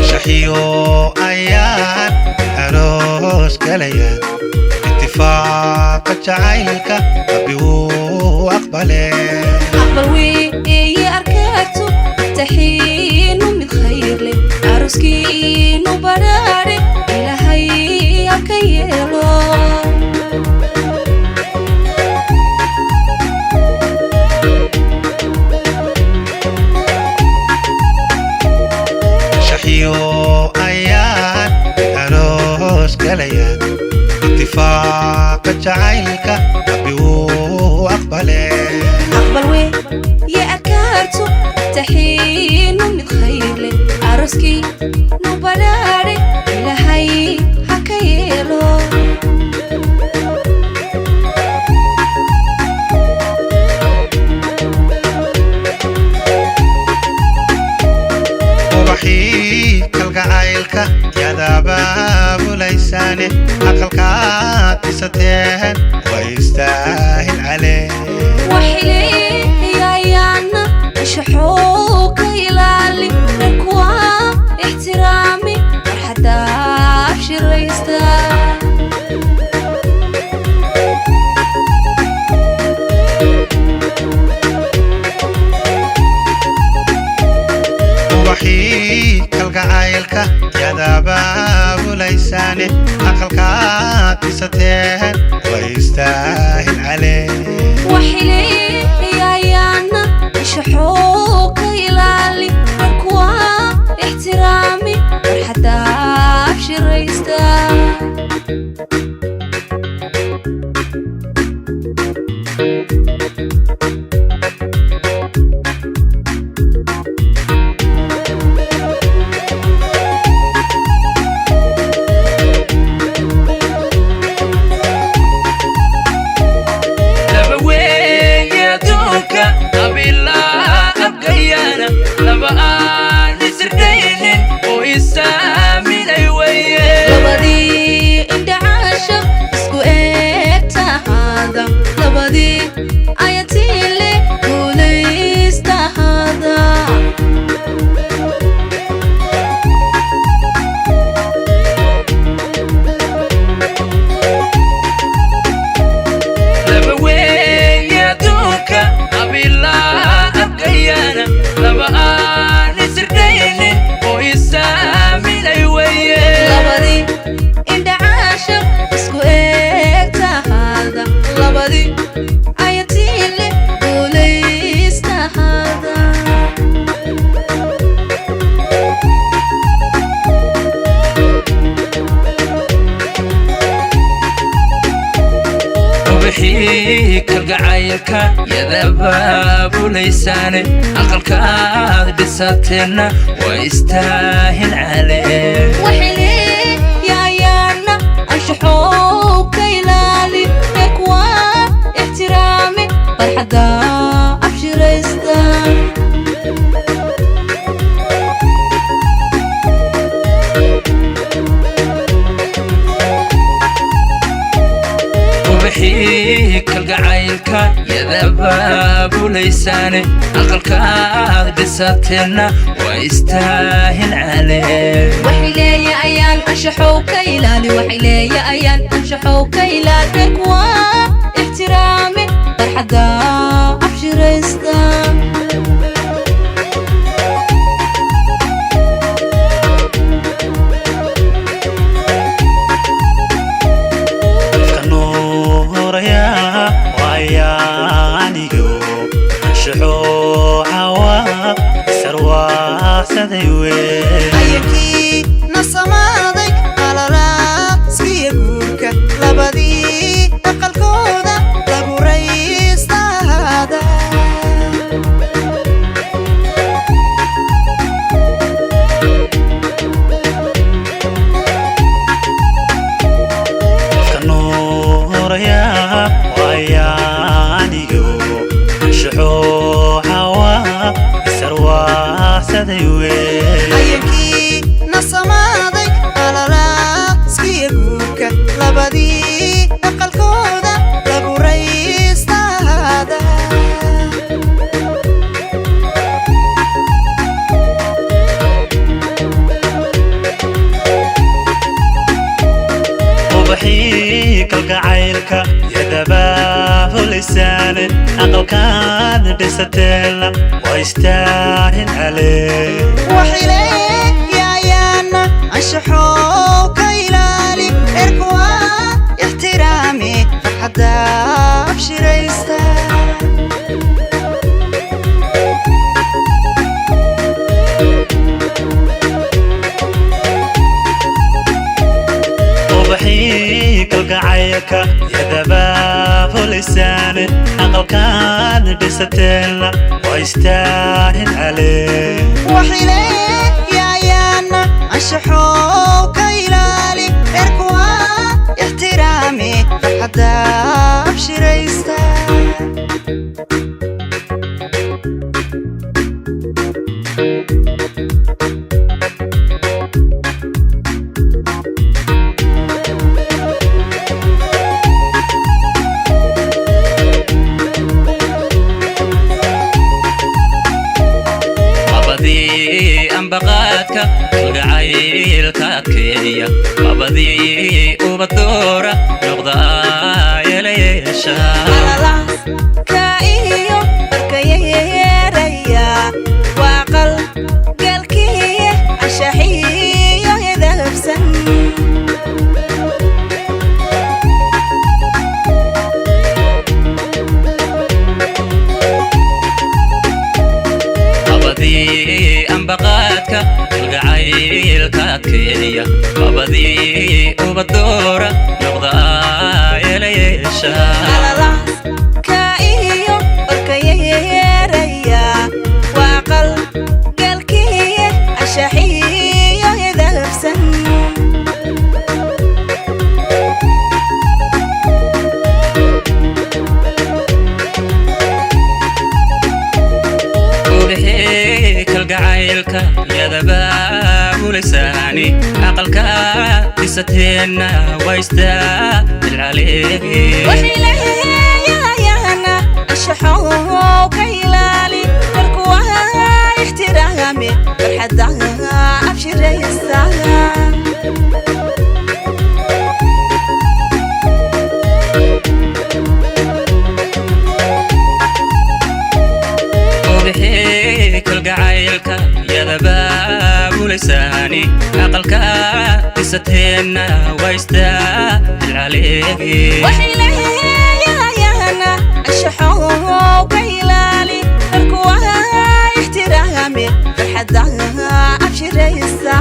Shaxiyo ayaan aroos galaya, itifaaqa jacaylka Rabbi wuu aqbale. Aqbal weeye arkaagto, taxiinu mid khayr leh, arooskiinu badhaadhe Ilaahay halka yeelo. Shaxiyo ayaan aroos galaya, itifaaqa jacaylka Rabbi wuu aqbale. Aqbal weeye arkaagto, taxiinu mid khayr leh, arooskiinu badhaadhe Ilaahay haka yeelo. Ubaxii kalgacaylka yaad abaabulaysaane, aqalkaad dhisateen waa istaahil calee. Waxileeyayaana anshaxoo ka ilaali, reerkuwa ixtiraami, farxadda abshiraysta. Ubaxii kalgacaylka yaad abaabulaysaane, aqalkaad dhisateen waa istaahil calee. Waxileeyayaana anshaxoo ka ilaali, reerkuwa ixtiraami, farxadda abshiraysta. Laba weeye adduunka qabiilaa abgayaana, laba aan isrdhaynin oo isaaminay weye. Labadii indhacaasha isku eegtahaada, labadii ayatiile guulaystahaada. Laba weeye adduunka qabiilaa abgayaana, laba aan isrdhaynin oo isaaminay weye. Labadii indhacaasha isku eegtahaada, labadii ayatiile guulaystahaada. Ubaxii kalgacaylka yaad abaabulaysaane, aqalkaad dhisateenna waa istaahil calee. Waxileeyayaana anshaxoo ka ilaali, reerkuwa ixtiraami, farxadda abshiraysta. Ubaxii kalgacaylka yaad abaabulaysaane, aqalkaad dhisateenna waa istaahil calee. Waxileeya ayaan anshaxow ka ilaali, waxileeya ayaan anshaxow ka ilaali, reerkuwa ixtiraami, farxadda abshiraysta. Ifka nuuraya waayaanigo anshaxoo cawa isarwaaqsaday wey. Ayankii na samaaday qalalaaskiya guurka, labadii aqalkooda lagu raystaada. Ifka nuuraya waayaanigo anshaxoo cawa Ahaaday wey. Ayankii na samaaday alalaaskiya guurka, labadii aqalkooda lagu raystaada. Ubaxii kalgacaylka yadabaabulaysaane, aqalkaad dhisateena waa istaahil calee. Waxileeyayaana anshaxow ka ilaali, erkuwa ixtiraami, farxadda abshiraysta. Ubaxii kalgacaylka yadabaabulaysaane, aqalkaad dhisateena waa istaahil calee. Waxileeyayaana anshaxow ka ilaali, erkuwa ixtiraami, farxadda abshiraysta. Labadii ambaqaadka kalgacaylka adkeeya, labadii ubadoora noqda yeelayeesha. Ka iyo markayeeraya waa qal galkiye anshaxiyo hedabsan. Labadii ambaqaadka kalgacaylka adkeeya, labadii ubadoora noqda yeelayeesha. Ka iyo markayeeraya waa qal galkiye anshaxiyo hedabsan. Ubixii kalgacaylka yadabaabulaysaani, aqalka dhisateenna waa istaahil caleegi. Waxileeyayaana anshaxow ka ilaali, markuwa ixtiraami, farxadda abshiraysta. Ubixii kalgacaylka yadabaabulaysaani, aqalka dhisateenna waa istaahil caleegi. Waxileeyayaana anshaxow ka ilaali, markuwa ixtiraami, farxadda abshiraysta.